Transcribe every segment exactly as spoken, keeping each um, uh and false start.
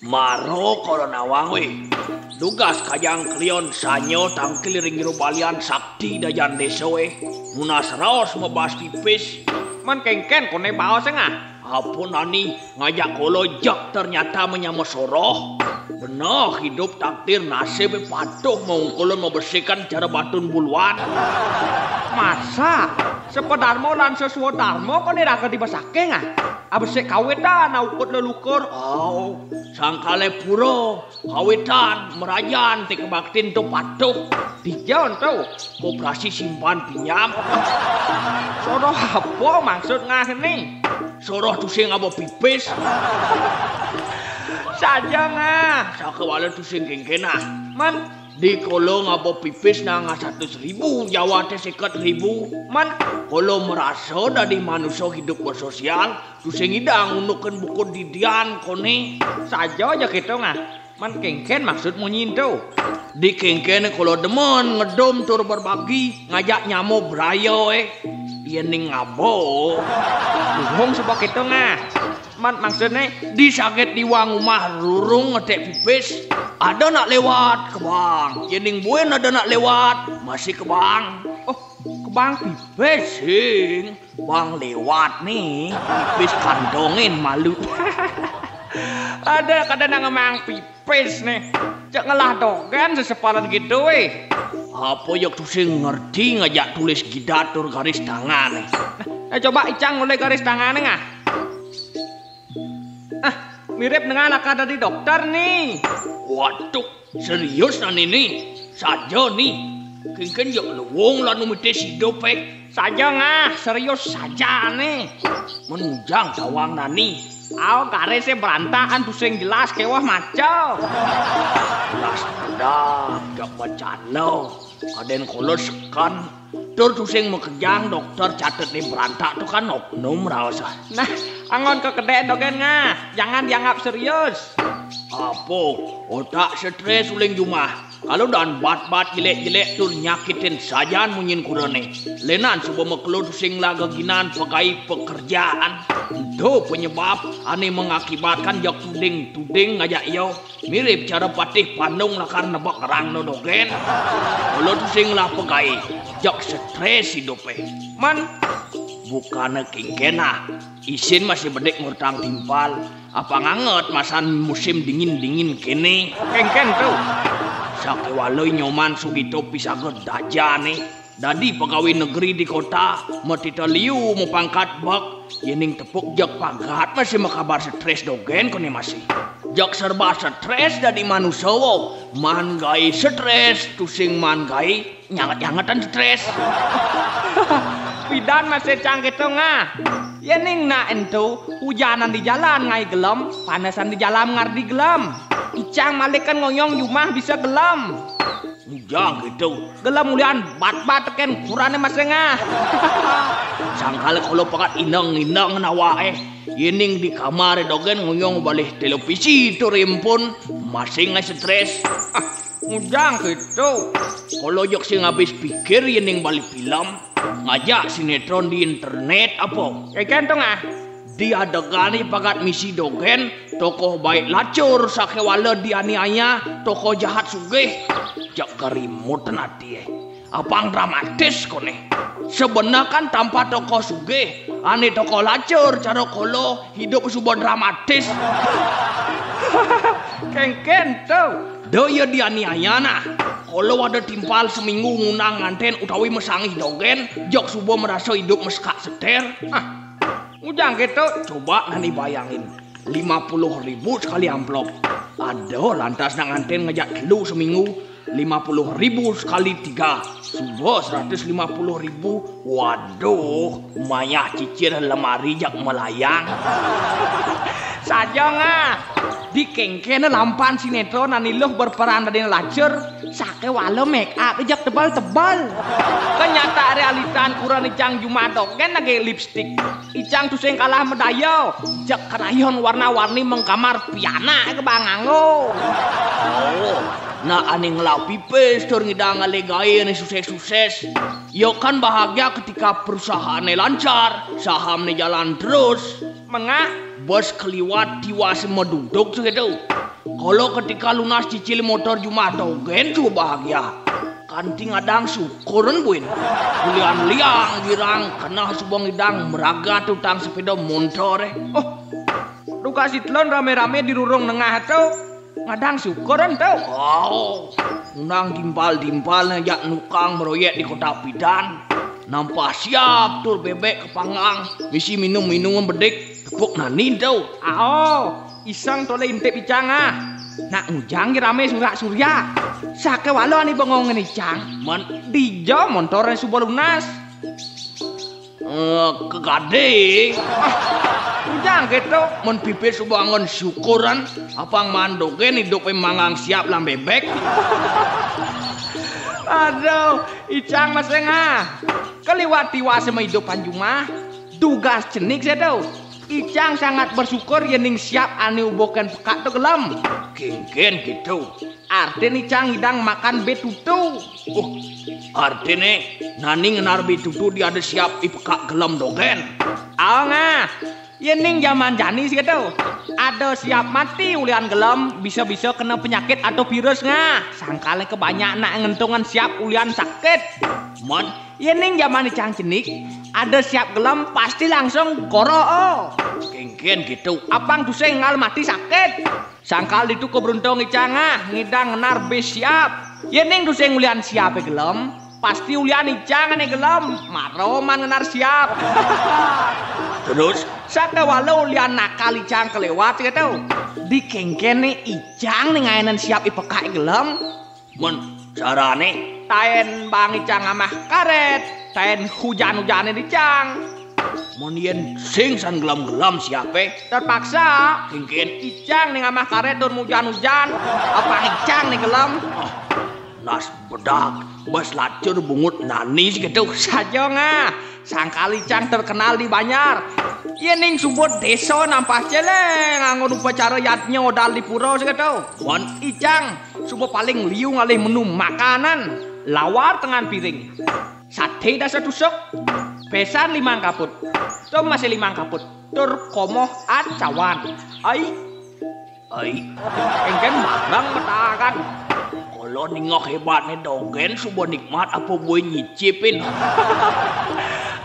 Maro kala nawang wé. Dugas kajang klion sanyo tangkil ring jero balian sakti dajan désa wé. Nunas raos mebas pipis. Mén kénkén koné baos, Ngah? Apa nani ngajak kala jak ternyata menyama soroh. Beneh hidup takdir nasib patuh maungkulun mabesikan cara batun buluan. Masa? Sapadarma lan saswadarma koné raga dibesaké, Ngah? Abesik kawitan aukud lelukur. Au, sangkalé pura, kawitan, merajan, ti kabaktin to patuh. Dija ento? Koperasi simpan pinjam. Soroh apa maksud Ngah né? Soroh tusing aba pipis. Saja Ngah. Sakewala tusing kénkén ah. Mén? Dikala ngaba pipis nangah satus ribu, jawaté seket ribu. Mén? Kala marasa dadi manusa hidup bersosial, tusing ngidang undukin buku didian koné. Saja ja kéto Ngah. Mén kénkén maksud munyi ento? Dikénkén kala demen ngedum tur berbagi, ngajak nyama braya, eh. Yén ning ngaba. Luhung suba kéto Ngah. Mén maksudné? Di saget diwang umah rurung ngeték pipis. Ada nak lewat, kebang. Yén ning buin ada nak lewat, masih kebang. Oh, kebang pipis. Sing, bang lewat né, pipis kantongin malu. Ada kada nak ngemang pipis né. Cak ngelah dogén sesepalan gitu, wéh. Apa ya tusing ngerti ngajak tulis gidat tur garis tangan né? Nah, coba icang mulai garis tangan né, Ngah. Ah, mirip dengan lakar dadi dokter né. Waduh, serius nah né? Saja né. Kénkén ya luung lan numitis hidup, eh. Saja Ngah, serius saja né. Mén ngujang tawang nani. Au, garisé berantakan, tusing jelas kéweh maca. Jelas bedak, jak bacana. Kadén kala seken. Tur tusing makejang dokter catet né berantak to kan oknum raos ah. Nah, anggon kekedék dogén Ngah, jangan dianggap serius. Apa? Otak stres uling jumah. Kala dadi bat-bat jelék-jelék tur nyakitin sajan munyin kurané. Lénan suba makelo tusing laga ginan pegai pekerjaan. Ento penyebab ané mengakibatkan jak tuding-tuding ngajak ia. Mirip cara patih pandung lakar nebak rang no dogén. Kala tusing lah pegai, jak stres hidupé. Mén? Bukané kénkén ah. Isin masih bedik ngurtang timpal. Apa nganget masan musim dingin-dingin kéné? Kénkén to? Sakéwala Nyoman Sugito pisaga dajané. Dadi pegawai negeri di kota, matita liu, mapangkat bek, yén ning tepuk jak pagat masih makabar stres dogén koné masih. Jak serba stres dadi manusa, wo. Maan gaé stres, tusing maan gaé nyanget-nyangetan stres. Pidan masih cang kéto Ngah. Yén ning nak ento, hujanan di jalan ngaé gelem, panesan di jalan ngardi gelem. Icang malikan ngoyong jumah bisa gelem. Ngujang kéto. Gelem ulian bat-bat tekén kurané masih Ngah. Sangkal kala pegat ineng-ineng nawaké. Yén ning di kamar dogén ngoyong balih televisi tur impun, masih ngaé stres. Ah, ngujang kéto. Kala jak sing habis pikir yén ning balih film, ngajak sinetron di internet apa. Kénkén to Ngah. Di adegan pagat misi dogén, tokoh baik lacur sakéwala dianiaya tokoh jahat sugih. Jak karimutan ati, eh. Apang dramatis koné. Sebenar kan tanpa tokoh sugih, ané tokoh lacur cara kala hidup suba dramatis. Kénkén to. Da ya dianiaya nah. Kala ada timpal seminggu ngundang ngantén utawi masangih dogén, jak suba marasa hidup masekak seter. Ah. Ngujang kéto. Coba nani bayangin. Lima puluh ribu sekali amplop. Ada lantas nak ngantén ngajak telu seminggu. Lima puluh ribu sekali tiga. Suba seratus lima puluh ribu. Waduh, mayah cicir lemari jak melayang. Saja Ngah. Dikénkén lampan sinetron ané luh berperan dadi lacur, sakéwala make up jak tebal-tebal. Kenyataan realitan kurané cang jumah dogén lagi lipstik. Icang tusing kalah madaya, jak krayon warna-warni mengkamar pianak kebang nganggo. Oh, Nah, ané ngelah pipis tur ngidang ngalih gaé ané sukses-sukses. Ya kan bahagia ketika perusahaanné lancar, sahamné jalan terus. Mengah? Bos keliwat tiwas maduduk segitu. Kalau ketika lunas cicil motor jumah dogén suba bahagia. Kanti ngadang syukuran buin. Ulian liang girang keneh suba ngidang meragat utang sepéda montor, eh. Oh, duka si telon ramé-ramé di rurung nengah to. Ngadang syukuran to. Wow. Undang timpal-timpal jak nukang meroyek di kota pidan. Nampah siap tur bébék kepanggang, misi minum-minum bedik, tepuk nani to. Ao, iseng tolé intip icang ah. Nak ngujang ja ramé surak-suriak. Sakéwala ané bengong ngen icang. Mén? Dija montor ané suba lunas. Eh, kegadé. Ujang kéto, mén pipis suba anggon syukuran, apang maan dogén idupé manggang siap lan bébék. Aduh, icang masih ngah. Keliwat tiwas maidupan jumah, dugas cenik séto. Icang sangat bersyukur yéning siap ané ubukén pekak to gelem. Kénkén kéto. Artin icang ngidang makan bé tutu. Oh, artiné nani ngenar bé tutu di ada siap i pekak gelem dogén. Ao ngah. Yéning jaman jani séto, ada siap mati ulian gelem, bisa-bisa kena penyakit atau virus ngah. Sangkalé kebanyak nak ngentungan siap ulian sakit. Mén? Yéning jaman icang cenik, ada siap gelem pasti langsung goroh. Kénkén kéto. Apang tusing ngal mati sakit. Sangkal ditu keberuntung icang ah, ngidang ngenar bé siap. Yéning tusing ulian siapé gelem, pasti ulian icang ané gelem. Mara maan ngenar siap. Terus? Sakéwala ulian nakal icang keliwat kéto. Dikénkén né icang né ngaénan siap i pekak gelem. Mén carané? Taén bang icang amah karét, taén hujan-hujanin icang. Mén yén sing san gelem-gelem siapé? Terpaksa. Kénkén? Icang né ngamah karét tur mujan-ujan. Apang icang né gelem? Ah, nas bedak, bas lacur bungut nani segitu. Saja ngah, sangkal icang terkenal di banjar. Yéning suba désa nampah céléng anggon upacara yadnya odal di pura segitu. Mén? Icang suba paling liu ngalih menu makanan, lawar tengan piring. Saté dasa tusuk, bésan limang kaput, tomasé limang kaput, tur komoh acawan. Ai, ai, kénkén mareng matakan. Kala ningeh hébatné dogén suba nikmat apa buin nyicipin.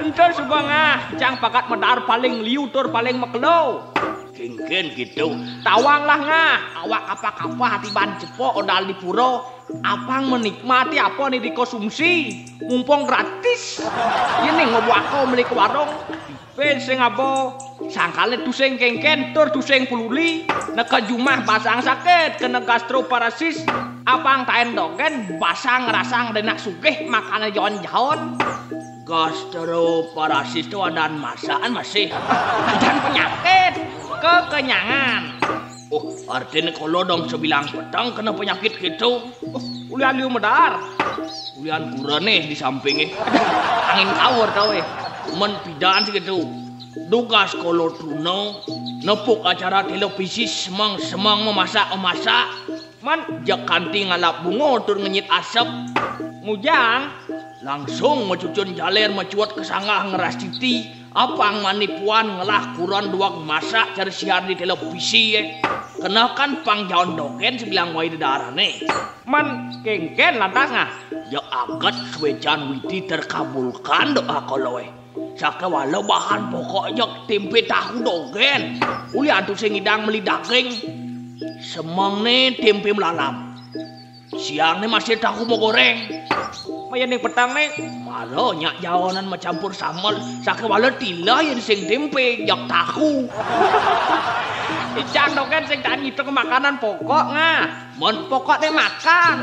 Ento suba ngah, icang pakat madaar paling liu tur paling makelo. Kénkén kéto. Tawang lah ngah, awak kapah-kapah atiban cepok odal di pura. Apang menikmati apa né dikonsumsi, mumpung gratis. Yéning ngobuaka meli ka warung, pipis sing aba, sangkalé tusing kénkén tur tusing peluli, neka jumah basang sakit, kena gastroparasis. Apang taén dogén basang ngrasang dénak sugih makané jaon-jaon. Gastroparasis to adan masakan masih. Adan penyakit, kekenyangan. Oh, artiné kala dong sebilang peteng kena penyakit kéto. Oh, ulian liu madaar. Ulian kurené di sampingé. Angin kaur to, eh. Mén pidan segitu. Dugas kala truna, nepuk acara télévisi semeng-semeng memasak-memasak. Mén? Jak kanti ngalap bunga tur ngenyit asep. Ngujang? Langsung macucun jaler macuet ka sanggah ngeras titi. Apang mani puan ngelah kuren dueg masak cara siar di télévisi, eh. Kena kan pang jaon dogén sebilang wai dedarané. Mén kénkén lantas ngah? Jak aget suécan widi terkabulkan doa kala, eh. Sakéwala bahan pokok jak témpé tahu dogén. Ulian tusing ngidang meli daging. Semengné témpé melalam. Siangné masih tahu magoréng. Mayéning petengné mara nyak jaonan macampur sambel. Sakéwala tilah yén sing témpé jak tahu. Icang dogén sing taén ngitung makanan pokok ngah. Mén? Pokokné makan.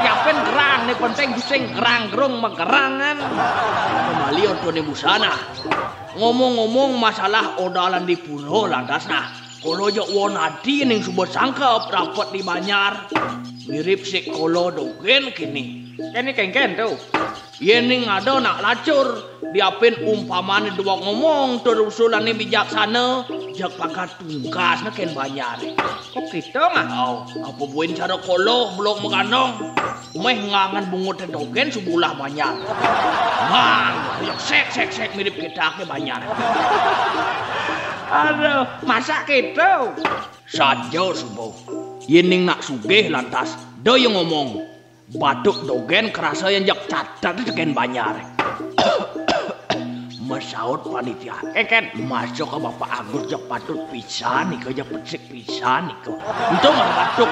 Yapin gerang né penting tusing gerang-gerung magerangan. Kembali ortoné busana. Ngomong-ngomong masalah odalan di pura lantas nah. Kala jak won ati ning suba sangkep rapet di banjar. Mirip sik kala dogén kéné. Kéné kénkén to. Yén ning ada nak lacur, diapin umpamané dua ngomong, tur usulané bijaksana, jeg pagat tunggasné kén banjaré. Kok kéto, Nga? Au, apa buin cara kala belog magandong. Méh ngangen bunguté dogén subulah banjar. Mang, ayo sék sék sék mirip kétaké banjar. Aduh, masa kéto? Saja suba. Yén ning nak sugih lantas, da ya ngomong. Batuk dogén kerasa yén jeg catet tekén banjar. Masaut panitia. Kénkén. Masuk ka Bapak Agus, jeg patut pisan nika, jeg becik pisan nika. Ento mah batuk.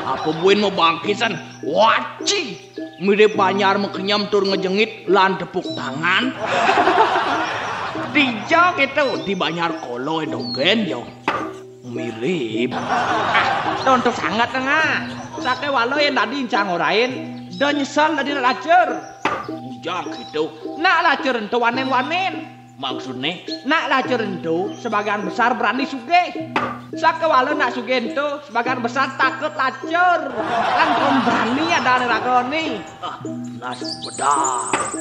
Apa buin mabangkisan? Waci. Mirip banjar makenyem tur ngejengit lan tepuk tangan. Dija kéto, di banjar kala dogén ya. Mirip. Ah, tontu sanget, Nga. Sakéwala yén dadi encang orain, da nyesel dadi nak lacur. Ujar kéto. Nak lacur ento wanén-wanén. Maksudné? Nak lacur ento sebagian besar berani sugih. Sakéwala nak sugih ento sebagian besar takut lacur. Lan kon berani adané ragané. Ah, nas bedah.